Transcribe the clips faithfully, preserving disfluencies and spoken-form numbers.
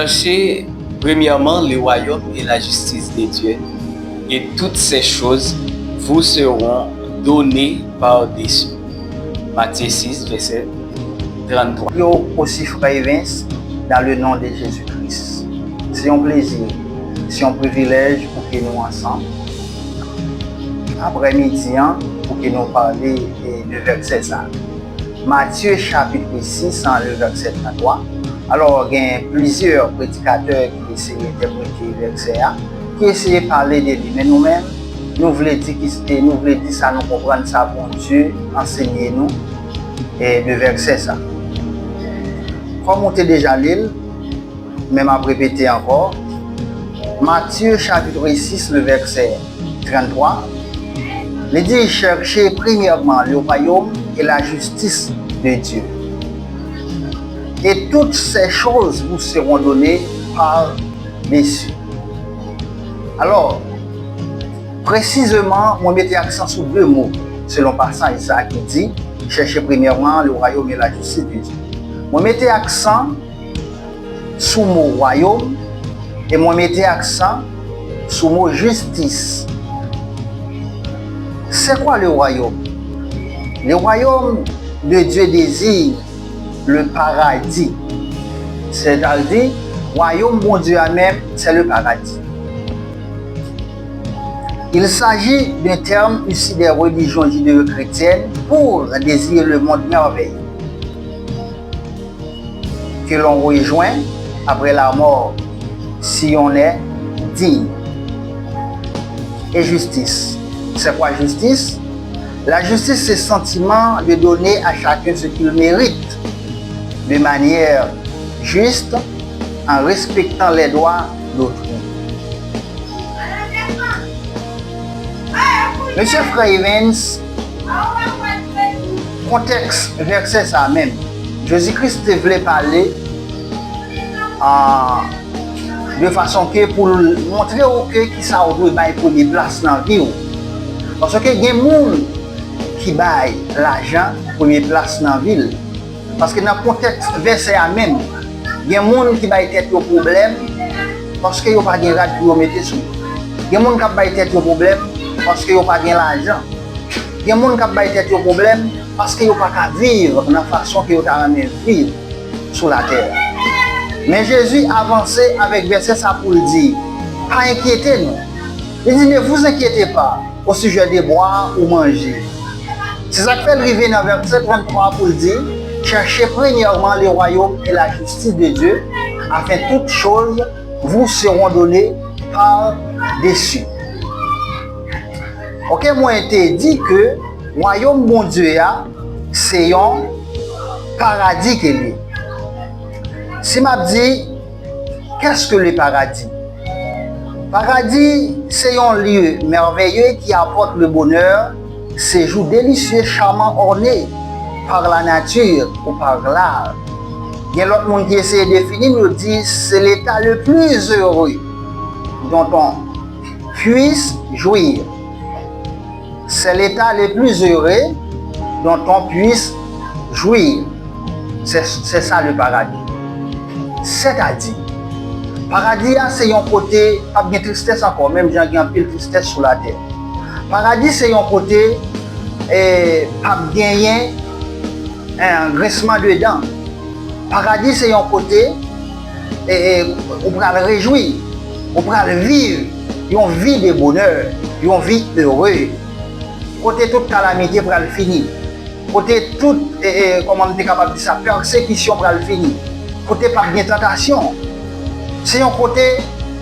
Cherchez premièrement le royaume et la justice de Dieu, et toutes ces choses vous seront données par-dessus. Matthieu six, verset trente-trois. Yo osi frè Evens, dans le nom de Jésus-Christ. Se yon plezi, se yon privilèj pou ke nou ansanm aprè midi an, pou ke nou pale, eh, de vèsè sa. Matye chapit sis an, le vèsè trannntwa. Alò, gen plizyè predikatè ki eseye entèprete vèsè a, ki eseye pale de li. Men nou menm, nou vle di ki, nou vle di sa nou konprann, sa Bondye ansenye nou, e, de vèsè sa. Kòm ou te deja li l, men m ap repete ankò, Matye chapit sis, le vèsè trannntwa, li di, cherchez premièrement le royaume et la justice de Dieu, et toutes ces choses vous seront données par-dessus. Alò, presizeman, mwen mete aksan sou de mo, selon pasaj sa a ki di, cherchez premièrement le royaume et la justice de Dieu. Mwen mete aksan sou mo wayòm, e mwen mete aksan sou mo jistis. C'est quoi le royaume? Le royaume de Dieu désigne le paradis. C'est-à-dire, wayòm Bondye a menm, c'est le paradis. Il s'agit d'un terme issu des religions judéo-chrétiennes pour désigner le monde merveilleux que l'on rejoint après la mort si on est digne. Et justice. C'est quoi justice? La justice, c'est le sentiment de donner à chacun ce qu'il mérite de manière juste, en respectant les droits d'autrui. Mesye Frè Evans, kontèks vèsè sa a menm, Jezi Kris te vle pale, a, de fason ke pou l montre w ke kisa w dwe bay premye plas nan vi w. Paske gen moun ki bay lajan premye plas nan vi l. Paske nan kontèks vèsè a menm, gen moun ki bay tèt yo pwoblèm paske yo pa gen rad pou yo mete sou yo. Gen moun k ap bay tèt yo pwoblèm paske yo pa gen lajan. Gen moun k ap bay tèt yo pwoblèm paske yo pa ka viv nan fason ke yo ta renmen viv sou latè. Men Jezi avanse avèk vèsè sa pou l di, pa enkyete nou. Li di, ne vous inquiétez pas au sujet de boire ou manger. Se sa k fè l rive nan vèsè trannntwa pou l di, cherchez premièrement le royaume et la justice de Dieu, afin toutes choses vous seront données par-dessus. Ok, mwen te di ke wayòm Bondye a, se yon paradi ke li. Si m ap di, qu'est-ce que le paradis? Paradi, se yon lye mèveye ki apòt le bonè, sejou delisye, chaman, òne par la nature ou par l'art. Gen lòt moun ki eseye defini l, yo di, c'est l'état le plus heureux dont on puisse jouir. C'est l'état le plus heureux dont on puisse jouir. C'est, c'est ça le paradis. Sètadi, paradi a se yon kote p ap gen tristès ankò, menm jan gen anpil tristès sou latè. Paradi se yon kote, eh, p ap genyen, eh, grinsman de dan. Paradi se yon kote, eh, eh, ou pral rejwi, ou pral viv yon vi de bonè, yon vi ere. Kote tout kalamite pral fini. Kote tout, eh, eh, kòman m te kapab di sa, pèsekisyon pral fini. Kote p ap gen tantasyon. Se yon kote,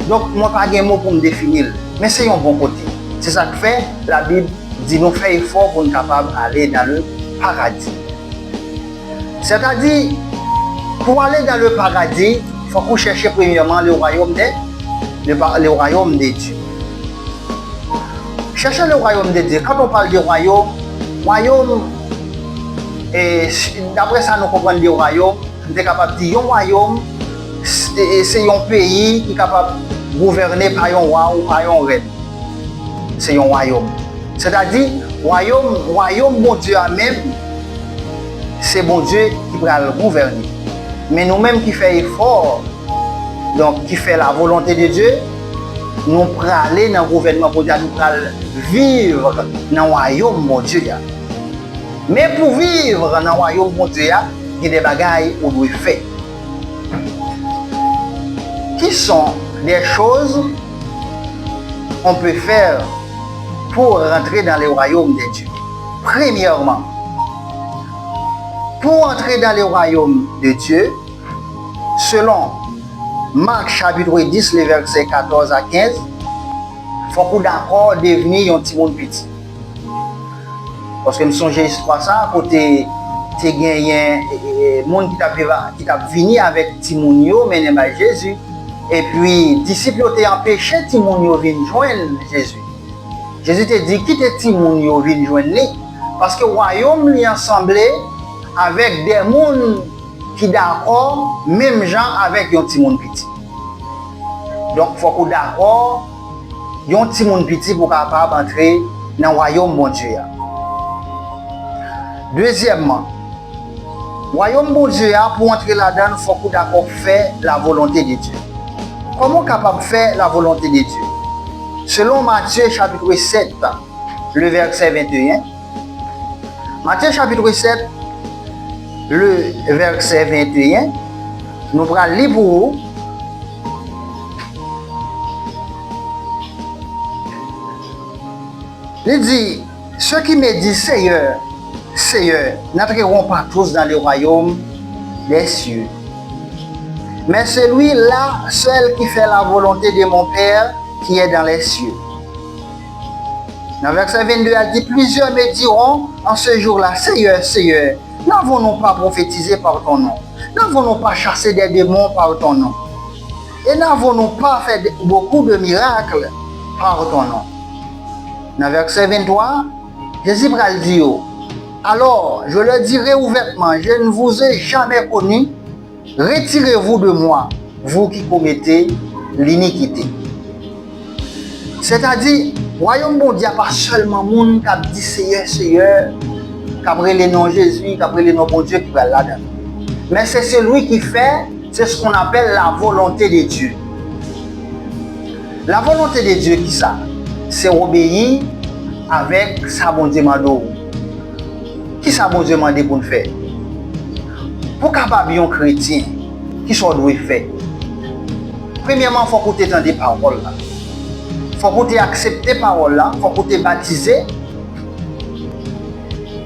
donk, mwen pa gen mo pou m defini l, men se yon bon kote. Se sa k fè Labib di nou fè efò pou n kapab ale dans le paradis. Sètadi, pou ale dans le paradis, fòk ou chèche premyèman le royaume de, le pa-, le royaume de Dieu. Cherchez le royaume de Dieu. Quand on parle de royaume, wayòm, e, si, daprè sa nou konprann de wayòm, m te kapab di yon wayòm, se, se yon peyi ki kapab gouvène pa yon wa ou pa yon rèn. Se yon wayòm. Sètadi, wayòm, wayòm Bondye a menm, se Bondye ki pral gouvène. Men nou menm ki fè efò donk, ki fè la volonte de Dye, nou prale nan gouvènman Bondye a, nou pral viv nan wayòm Bondye a. Men pou viv nan wayòm Bondye a, gen de bagay ou dwe fè. Qui sont des choses on peut faire pour rentrer dans le royaume de Dieu? Premièrement, pour entrer dans le royaume de Dieu, selon Mark chapit dis, le vèsè katòz a kenz, fòk ou dakò devni yon timoun piti. Paske m sonje istwa sa a, kote te genyen, e, e, e, moun ki t ap viv a, ki t ap vini avèk timoun yo mennen bay Jezi. Epi, disip yo te anpeche timoun yo vin jwenn Jezi. Jezi te di, "Kite timoun yo vin jwenn li, paske wayòm li an sanble avèk de moun ki dakò menm jan avèk yon timoun piti." Donk, fòk ou dakò yon timoun piti pou w kapab antre nan wayòm Bondye a. Dezyèmman, wayòm Bondye a, pou w antre ladan l, fòk ou dakò fè la volonte de Dye. Kòman w kapab fè la volonte de Dye? Selon Matye chapit sèt, le vèsè venteyen, Matye chapit sèt, le vèsè venteyen, nou pral li pou ou. Li di, "Ceux qui me disent, Seigneur, Seigneur, n'entreront pas tous dans le royaume des cieux, mais celui-là seul qui fait la volonté de mon Père qui est dans les cieux." Nan vèsè vennde a, li di, "Plusieurs me diront en ce jour-là, Seigneur, Seigneur, n'avons-nous pas prophétisé par ton nom? N'avons-nous pas chassé des démons par ton nom? Et n'avons-nous pas fait de- beaucoup de miracles par ton nom?" Nan vèsè venntwa, Jezi pral di yo, "Alors, je leur dirai ouvertement, je ne vous ai jamais connu, retirez-vous de moi, vous qui commettez l'iniquité." Sètadi, wayòm Bondye a pa sèlman moun k ap di, "Seyè, Seyè," k ap rele non Jezi, k ap rele non Bondye ki pral ladan l. Men se celui qui fait, c'est ce qu'on appelle la volonté de Dieu. La volonté de Dieu, ki sa? Se obeyi avèk sa Bondye mande w. Ki sa Bondye mande pou n fè? Pou w kapab yon kretyen, ki sa w dwe fè? Premyèman, fòk ou te tande pawòl la. Fòk ou te aksepte pawòl la, fòk ou te batize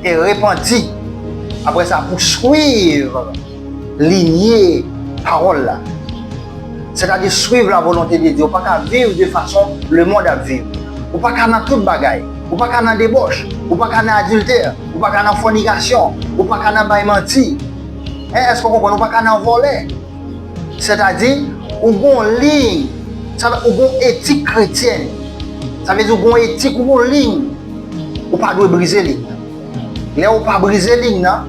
e repanti. Apre sa, pou swiv linye pawòl la. Sètadi swiv la volonte de Dye. Ou pa ka viv de fason lemonn ap viv. Ou pa ka nan tout bagay. Ou pa ka nan debòch. Ou pa ka nan adiltè. Ou pa ka nan fònikasyon. Ou pa ka nan bay manti. Hein, èske w konprann? Ou pa ka nan vòlè. Sètadi, ou gon liy, sa vle, ou gon etik kretyèn. Sa vle di ou gon etik, ou gon liy. Ou pa dwe brize liy nan. Lè ou pa brize liy nan,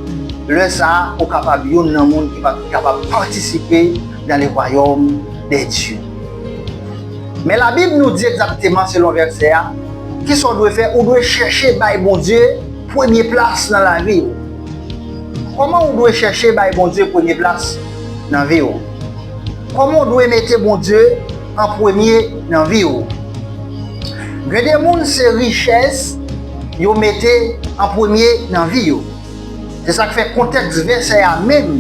lè sa a, ou kapab youn nan moun ki pa, ki kapab patisipe dans le royaume des cieux. Men Labib nou di egzakteman selon vèsè a, ki sa w dwe fè? Ou dwe chèche bay Bondye premye plas nan lavi w. Kòman w dwe chèche bay Bondye premye plas nan vi w? Kòman w dwe mete Bondye an premye nan vi w? Gen de moun se richès yo mete an premye nan vi yo. Se sa k fè kontèks vèsè a menm,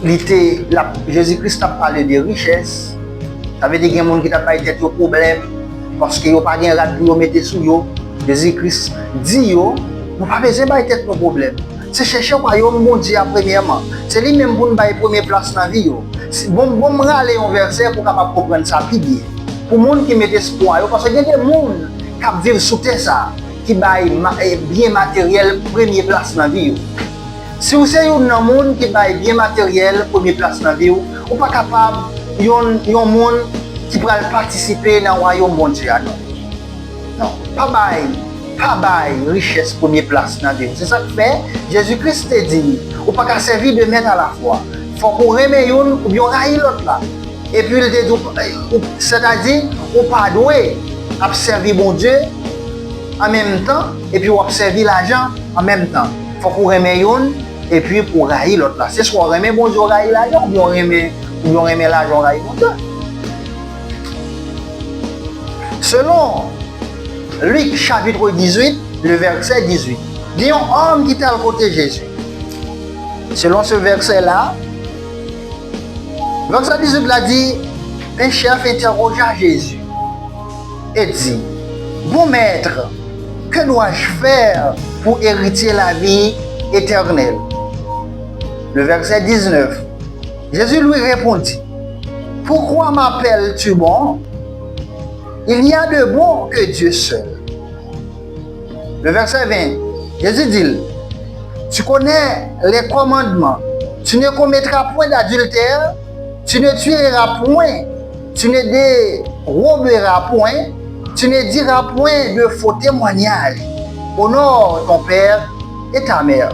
li te, l ap, Jezi Kris t ap pale de richès. Sa vle di gen moun ki t ap bay tèt yo pwoblèm, paske yo pa gen rad pou yo mete sou yo. Jezi Kris di yo, nou pa bezwen bay tèt nou pwoblèm. Se chèche wayòm Bondye a premyèman. Se li menm pou n bay premye plas nan vi yo. Si, bon, bon, m rale yon vèsè pou w kapab konprann sa pi byen. Pou moun ki met espwa yo, paske gen de moun k ap viv sou tè sa a, ki bay ma-, eh, byen materyèl premye plas nan vi yo. Si w se youn nan moun ki bay byen materyèl premye plas nan vi w, ou pa kapab yon, yon moun ki pral patisipe nan wayòm Bondye a, non. Non, pa bay, pa bay richès premye plas nan vi w. Se sa k fè Jezi Kris te di, ou pa ka sèvi de mèt alafwa. Fòk ou renmen youn oubyen w rayi lòt la. Epi l te di, ou, ou, sètadi, ou pa dwe ap sèvi Bondye an menm tan, epi w ap sèvi lajan an menm tan. Fòk ou renmen youn, epi pou w rayi lòt la. Se swa w renmen Bondye, w rayi lajan, oubyen w renmen, Yon renmen lajan, yon rayi montè. Selon Lik chapit dizuit, le vèsè dizuit, gen yon òm ki t al kote Jezi. Selon se vèsè la, vèsè dizuit la di, un chef interrogea Jésus et dit, bon maître, que dois-je faire pour hériter la vie éternelle? Le verset dix-neuf, Jésus lui répondit, pourquoi m'appelles-tu bon? Il n'y a de bon que Dieu seul. Le verset vingt, Jésus dit, tu connais les commandements. Tu ne commettras point d'adultère, tu ne tueras point, tu ne déroberas point, tu ne diras point de faux témoignages. Honore ton père et ta mère.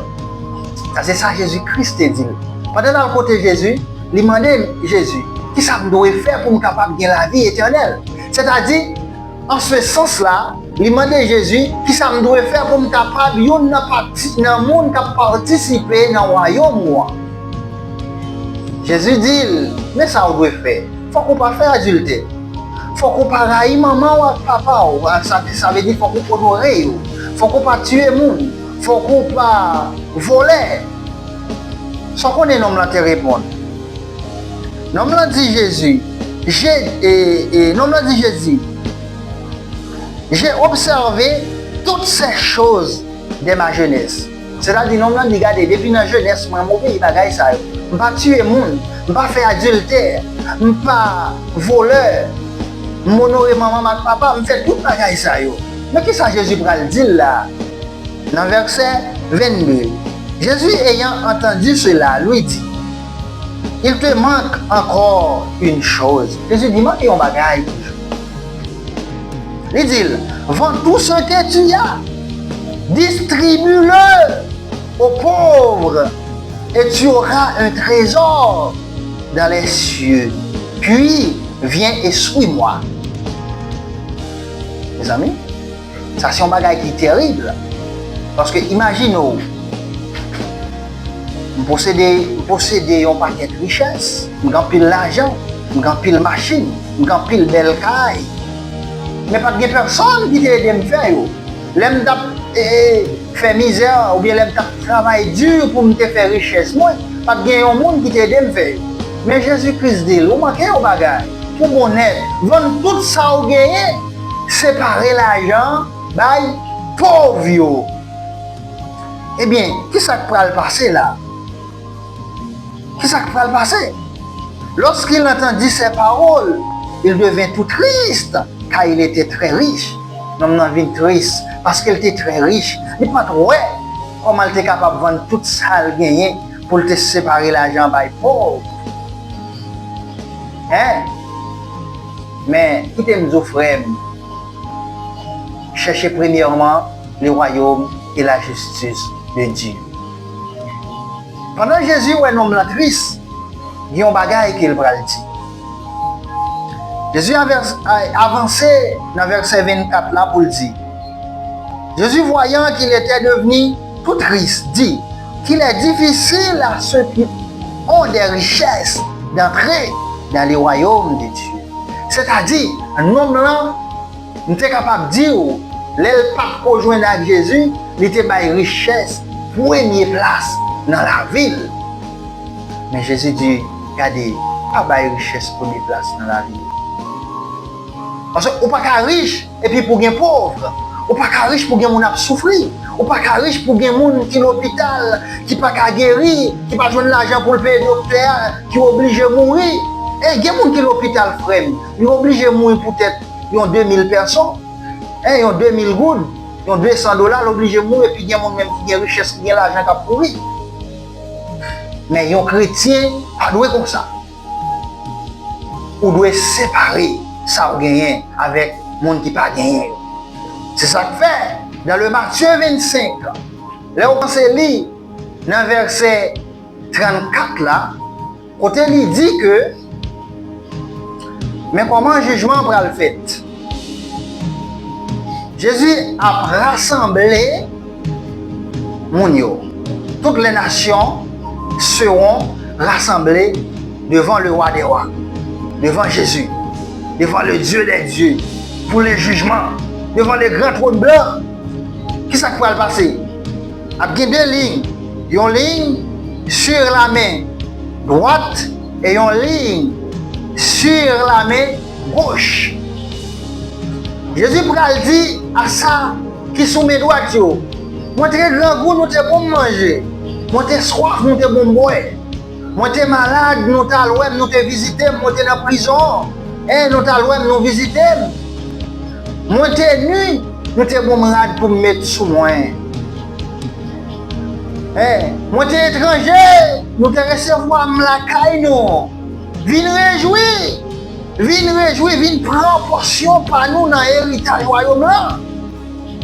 Sa se sa Jezi Kris te di l. Pandan l al kote Jezi, li mande Jezi, kisa m dwe fè pou m kapab gen lavi etènèl? Sètadi, an se sans la, li mande Jezi, kisa m dwe fè pou m kapab youn nan pati, nan moun k ap patisipe nan wayòm ou an? Jezi di l, men sa w dwe fè. Fòk ou pa fè adiltè. Fòk ou pa rayi manman w ak papa w. Sa, sa vle di fòk ou onore yo. Fòk ou pa tiye moun. Fòk ou pa vòlè. Sa w konnen nonm lan te reponn? Nonm lan di Jezi, je, e, e, nonm lan di Jezi, j'ai observé toutes ces choses dès ma jeunesse. Sètadi, nonm lan di, gade, depi nan jenès mwen, m obeye bagay sa yo. M pa tiye moun, m pa fè adiltè, m pa vòlè, m onore manman m ak papa, m fè tout bagay sa yo. Men kisa Jezi pral di l la? Nan vèsè vennde, Jésus ayant entendu cela, lui dit, il te manque encore une chose. Jezi di, manke yon bagay toujou. Li di l, vends tout ce que tu as, distribue-le aux pauvres, et tu auras un trésor dans les cieux. Puis, viens et suis-moi. Mezanmi, sa se yon bagay ki terib. Paske imajine w, m posede, m posede yon pakèt richès, m gen anpil lajan, m gen anpil machin, m gen anpil bèl kay. Men pa t gen pèsonn ki te ede m fè yo. Lè m t ap, e, e, fè mizè, oubyen lè m t ap travay di pou m te fè richès mwen, pa t gen yon moun ki te ede m fè yo. Men Jezi Kris di l, ou manke yon bagay. Pou bon nèt, vann tout sa w genyen, separe lajan an, bay pòv yo. Ebyen, kisa k pral pase la? Kisa k pral pase? Lorsqu'il entendit ces paroles, il devint tout triste, car il était très riche. Nonm nan vin tris, paske l te trè rich. Li pa t wè kòman l te kapab vann tout sa l genyen pou l te separe lajan bay pòv. Hein? Men, kite m di w, frè m, cherchez premièrement le royaume et la justice de Dieu. Pandan Jezi wè nonm lan tris, gen yon bagay ke l pral di. Jezi avè-, a-, avanse nan vèsè vennkat la pou l di, Jésus, voyant qu'il était devenu tout triste, dit qu'il est difficile à ceux qui ont des richesses d'entrer dans le royaume de Dieu. Sètadi, nonm lan, m te kapab di w, lè l pa t ko jwenn ak Jezi, li te bay richès premye plas nan lavi l. Men Jezi di, gade, pa bay richès premye plas nan lavi w. Paske ou pa ka rich epi pou gen pòv. Ou pa ka rich pou gen moun ap soufri. Ou pa ka rich pou gen moun ki lopital, ki pa ka geri, ki pa jwenn lajan pou l peye doktè a, ki oblije mouri. E gen moun ki lopital, frè m, li oblije mouri poutèt yon de mil pèso, en, yon de mil goud, yon de san dola, l oblije mouri, epi gen moun menm ki gen richès, ki gen lajan k ap kouri. Men yon kretyen pa dwe konsa. Ou dwe separe sa w genyen avèk moun ki pa genyen yo. Se sa k fè, dans le Matthieu vennsenk, lè w kòmanse li nan vèsè trannkat la, kote li di ke, men kòman jijman an pral fèt. Jezi ap rasanble moun yo. Toutes les nations seront rassemblées devant le roi des rois, devant Jésus, devant le Dieu des dieux, pour le jugement, devant le grand trône blanc. Kisa k pral pase? Ap gen de liy, yon liy sur la men dwat e yon liy sur la men goch. Jezi pral di a sa ki sou men dwat yo, mwen te grangou, nou te ban m manje, mwen te swaf, nou te ban m bwè. Mwen te malad, nou t al wè m, nou te vizite m, mwen te nan prizon, en, nou t al wè m, nou vizite m. Mwen te ni, nou te ban m rad pou m met sou mwen. En, mwen te etranje, nou te resevwa m lakay nou. Vin rejwi, vin rejwi, vin pran pòsyon pa nou nan eritaj wayòm lan.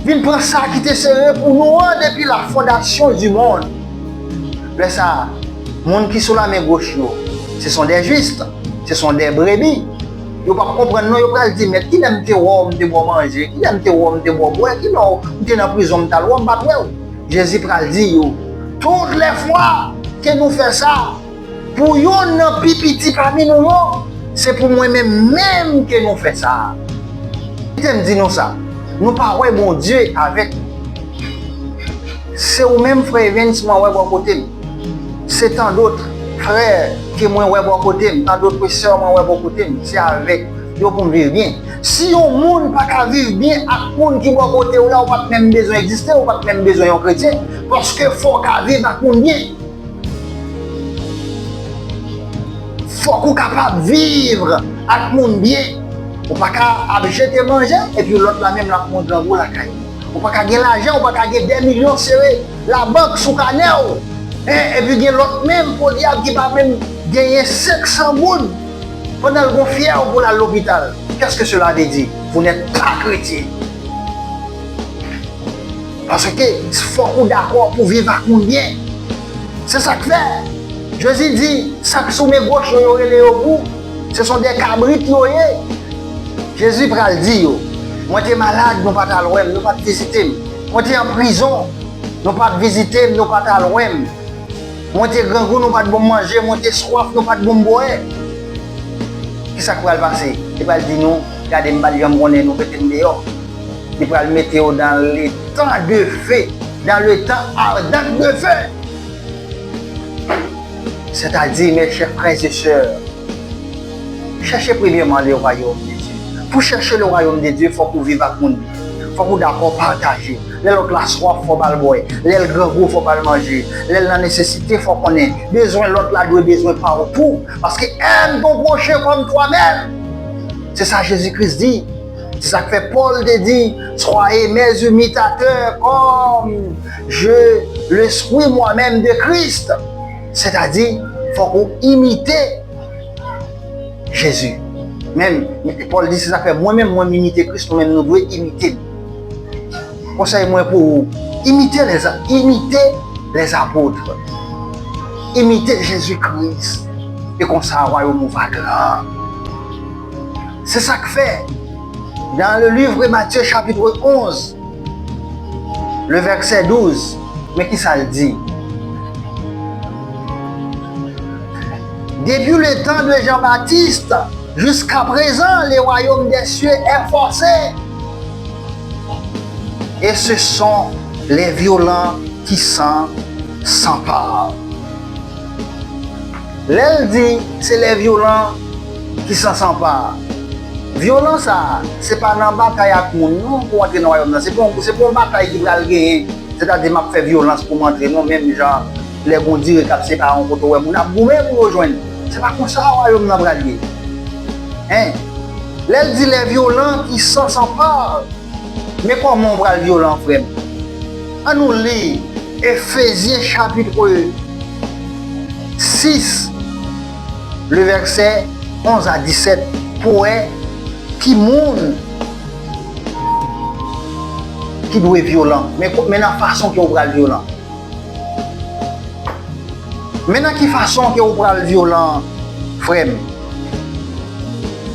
Vin pran sa ki te sere pou nou an depi la fondasyon di mond. Lè sa a, moun ki sou lamen goch yo, ce sont des justes, ce sont des brebis. Yo p ap konprann non, yo pral di, mèt, kilè m te wè w, m te ba w manje, kilè m te wè w, m te ba w bwè, kilè w te nan prizon, m t al wè w, m pa t wè w. Jezi pral di yo, toutes les fois que nous faisons ça, pou youn nan pi piti pami nou yo, se pou mwen menm menm ke nou fè sa. Kite m di nou sa, nou pa wè Bondye avèk nou. Se ou menm, frè Evens, mwen wè bò kote m. Se tandòt frè ke mwen wè bò kote m, tandòt sè mwen wè bò kote m. Se avèk yo pou m viv byen. Si yon moun pa ka viv byen ak moun ki bò kote w la, ou pa t menm bezwen egziste, ou pa t menm bezwen yon kretyen. Paske fò w ka viv ak moun byen. Fòk ou kapab viv ak moun byen. Ou pa ka ap jete manje, epi lòt la menm l ap mouri grangou lakay li. Ou pa ka gen lajan, ou pa ka gen dè milyon sere labank sou kanè w. En, epi gen lòt menm, podyab, ki pa menm genyen senk san goud, pandan l gon fyèv pou l al lopital. Qu'est-ce que cela veut dire? Vous n'êtes pas chrétien. Paske fòk ou dakò pou viv ak moun byen. Se sa k fè Jezi di, sa k sou men goch yo, yo rele yo bou. Ce sont des cabrites yo ye. Jezi pral di yo, mwen te malad, nou pa t al wè m, nou pa t vizite m. Mwen te an prizon, nou pa t vizite m, nou pa t al wè m. Mwen te grangou, nou pa t ban m manje, mwen te swaf, nou pa t ban m bwè. Kisa k pral pase? Li pral di nou, gade, m pa t janm konnen nou, mete m deyò. Li pral mete yo dans l'étang de feu, dans le temps ardent de feu. C'est-à-dire, mes chers frères et sœurs, cherchez premièrement le royaume de Dieu. Pou chèche le royaume de Dieu, fòk ou viv ak moun. Fòk ou dakò pataje. Lè lòt la swaf, fò ba l bwè. Lè l grangou, fò ba l manje. Lè l nan nesesite, fò konnen bezwen lòt la dwe bezwen pa w tou. Paske aime ton prochain comme toi-même. Se sa Jezi Kris di. Se sa k fè Pòl te di, soyez mes imitateurs comme je le suis moi-même de Christ. Sètadi, fòk ou imite Jezi. Menm, Pòl di, se sa k fè mwen menm, mwen m imite Kris, nou menm nou dwe imite l. Konsèy mwen pou ou, imite les, imite les apôtres. Imite Jezi Kris. E konsa, wayòm ou va gran. Se sa k fè, dans le livre de Matthieu chapitre onze, le verset douze, men kisa l di? Depuis le temps de Jean-Baptiste jusqu'à présent, le royaume des cieux est forcé. Et ce sont les violents qui s'en s'emparent. Lè l di se lè vyolan ki san sanpa. Vyolan sa a, se pa nan batay ak moun non pou antre nan wayòm nan. Se pou, se pou yon batay ki pral genyen. Sètadi m ap fè vyolans pou m antre non, menm jan lè gon dirèk ap separe yon kote w wè moun ap goumen pou yo jwenn. Se pa konsa wayòm nan pral ye. En. Lè l di les violents qui s'en s'emparent, men kòman w pral vyolan, frè m? Ann nou li Efezyen chapitre six, le verset onze à dix-sept, pou wè ki moun ki dwe vyolan. Men, men nan fason ke w pral vyolan. Men nan ki fason ke w pral vyolan, frè m?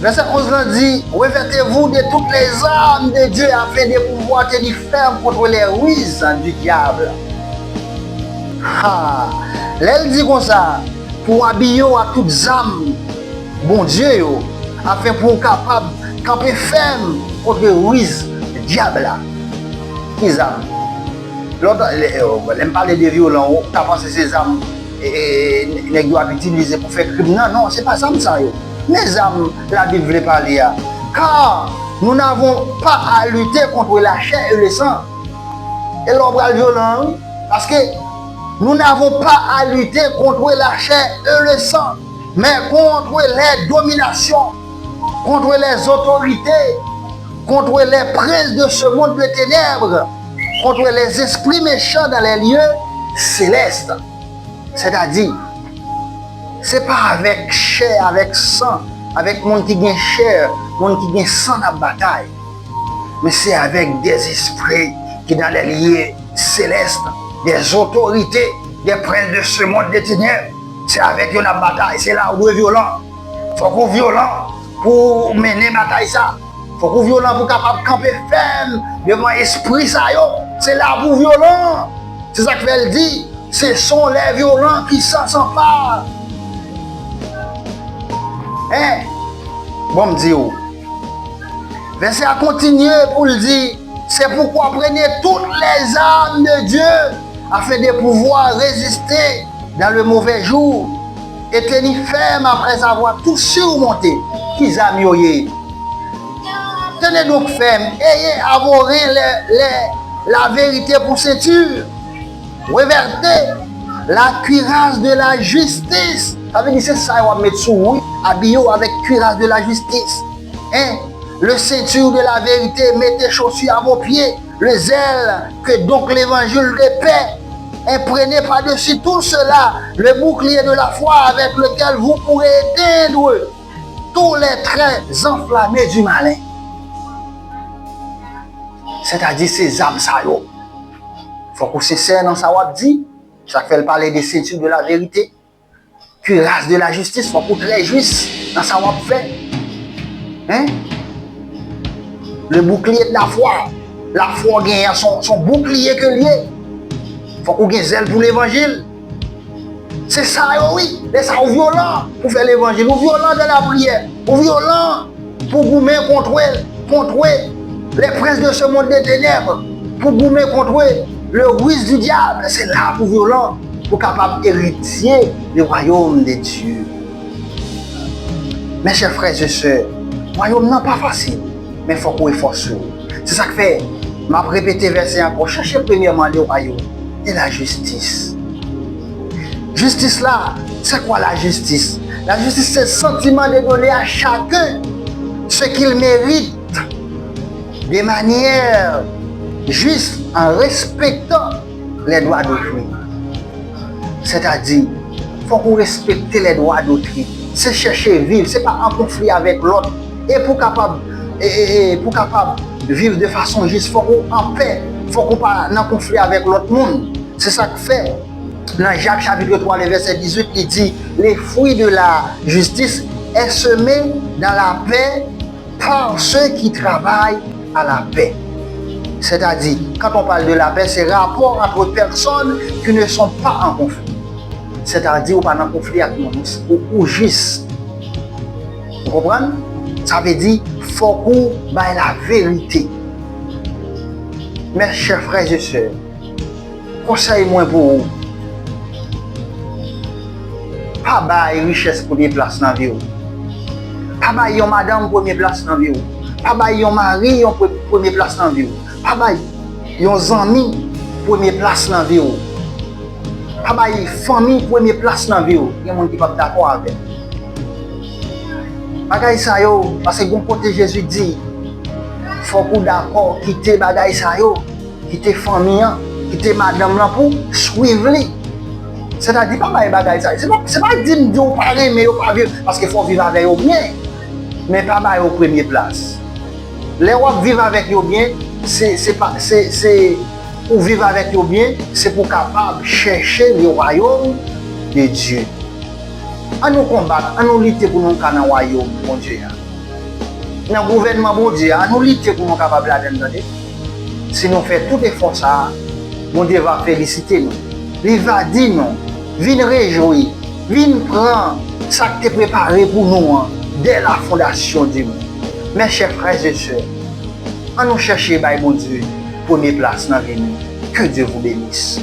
Vèsè onz lan di, revêtez-vous de toutes les armes de Dieu afin de pouvoir tenir ferme contre les ruses du diable. Ha! Lè l di konsa, pou w abiye w ak tout zam Bondye yo, afin pou w kapab kanpe fèm kont riz dyab la. Ki zam? Lòt, lè, lè m pale de vyolan, ou ka panse se zam e, e, nèg yo ap itilize pou fè krim nan. Non, se pa zam sa yo. Men zam Labib vle pale a. Car nous n'avons pas à lutter contre la chair et le sang. E lè w pral vyolan, wi. Paske nous n'avons pas à lutter contre la chair et le sang, mais contre les dominations, contre les autorités, contre les princes de ce monde de ténèbres, contre les esprits méchants dans les lieux célestes. Sètadi, se pa avèk chè, avèk san, avèk moun ki gen chè, moun ki gen san n ap batay. Men se avèk des esprits qui dans les lieux célestes, des autorités, des princes de ce monde de ténèbres. Se avèk yo n ap batay. Se la ou dwe vyolan. Fòk ou vyolan pou w mennen batay sa. Fòk ou vyolan pou w kapab kanpe fèm devan espri sa yo. Se la pou w vyolan. Se sa k fè l di, ce sont les violents qui s'en s'emparent. Hein? Bon, m di w. Vèsè a kontinye pou l di, c'est pourquoi prenez toutes les armes de Dieu afin de pouvoir résister dans le mauvais jour et tenir ferme après avoir tout surmonté. Ki zam yo ye? Tenez donc ferme, ayez à vos reins les, les, la vérité pour ceinture, revêtez la cuirasse de la justice. Sa vle di se sa yo ap met sou ou, wi, abiye w avèk cuirasse de la justice. Hein? Le ceinture de la vérité, mettez chaussures à vos pieds, le zèle que donc l'évangile de paix. Et prenez par-dessus tout cela le bouclier de la foi avec lequel vous pourrez éteindre tous les traits enflammés du malin. Sètadi se zam sa yo. Fòk ou sensè nan sa w ap di. Sa k fè l pale de ceinture de la vérité. Cuirasse de la justice, fòk ou trè jis nan sa w ap fè. Hein? Le bouclier de la foi. Lafwa w genyen an, se yon, se yon boukliye ke l ye. Fòk ou gen zèl pou levanjil. Se sa yo, wi. Lè sa ou vyolan pou fè levanjil. Ou vyolan dans la prière. Ou vyolan pou goumen contre, contre les princes de ce monde de ténèbres, pou goumen contre le ruse du diable. Se la pou vyolan, pou kapab eritye le royaume de Dieu. Mes chers frères et sœurs, wayòm nan pa fasil, men fòk ou efòse w. Se sa k fè, m ap repete vèsè ankò, cherchez premièrement le royaume et la justice. Jistis la, c'est quoi la justice? La justice, c'est le sentiment de donner à chacun ce qu'il mérite de manière juste en respectant les droits d'autrui. Sètadi, fòk ou respekte les droits d'autrui. Se chèche viv, se pa an konfli avèk lòt. E pou kapab, e, e, e, pou kapab viv de fason jis, fòk ou an pè, fòk ou pa nan konfli avèk lòt moun. Se sa k fè, nan Jak chapit twa, le vèsè dizuit, li di, les fruits de la justice est semé dans la paix par ceux qui travaillent à la paix. C'est-à-dire, quand on parle de la paix, c'est rapport entre personnes qui ne sont pas en conflit. Sètadi, ou pa nan konfli ak moun, ou, ou jis. Ou konprann? Sa vle di, fòk ou bay laverite. Mes chers frères et sœurs, konsèy mwen pou ou, pa bay richès premye plas nan vi w. Pa bay yon madanm premye plas nan vi w. Pa bay yon mari yon pre-, premye plas nan vi w. Pa bay yon zanmi premye plas nan vi w. Pa bay fanmi premye plas nan vi w. Gen moun ki p ap dakò avè m. Bagay sa yo, paske gon kote Jezi di, fòk ou dakò kite bagay sa yo, kite fanmi an, kite madanm lan pou swiv li. Sètadi, pa bay bagay sa yo. Se pa, se pa di m di w pa renmen yo, pa viv, paske fò w viv avè yo byen. Men pa ba yo premye plas. Lè w ap viv avèk yo byen, se, se pa, se, se, ou viv avèk yo byen, se pou w kapab chèche le royaume de Dieu. An nou konbat, an nou lite pou nou ka nan wayòm Bondye a. Nan gouvènman Bondye a, an nou lite pou nou kapab ladann, tande. Si nou fè tout efò sa a, Bondye va felisite nou. Li va di nou, vin rejwi, Vin pran sa k te prepare pou nou an dès la fondation du monde. Mes chers frères et sœurs, ann nou chèche bay Bondye premye plas nan vi nou. Que Dieu vous bénisse.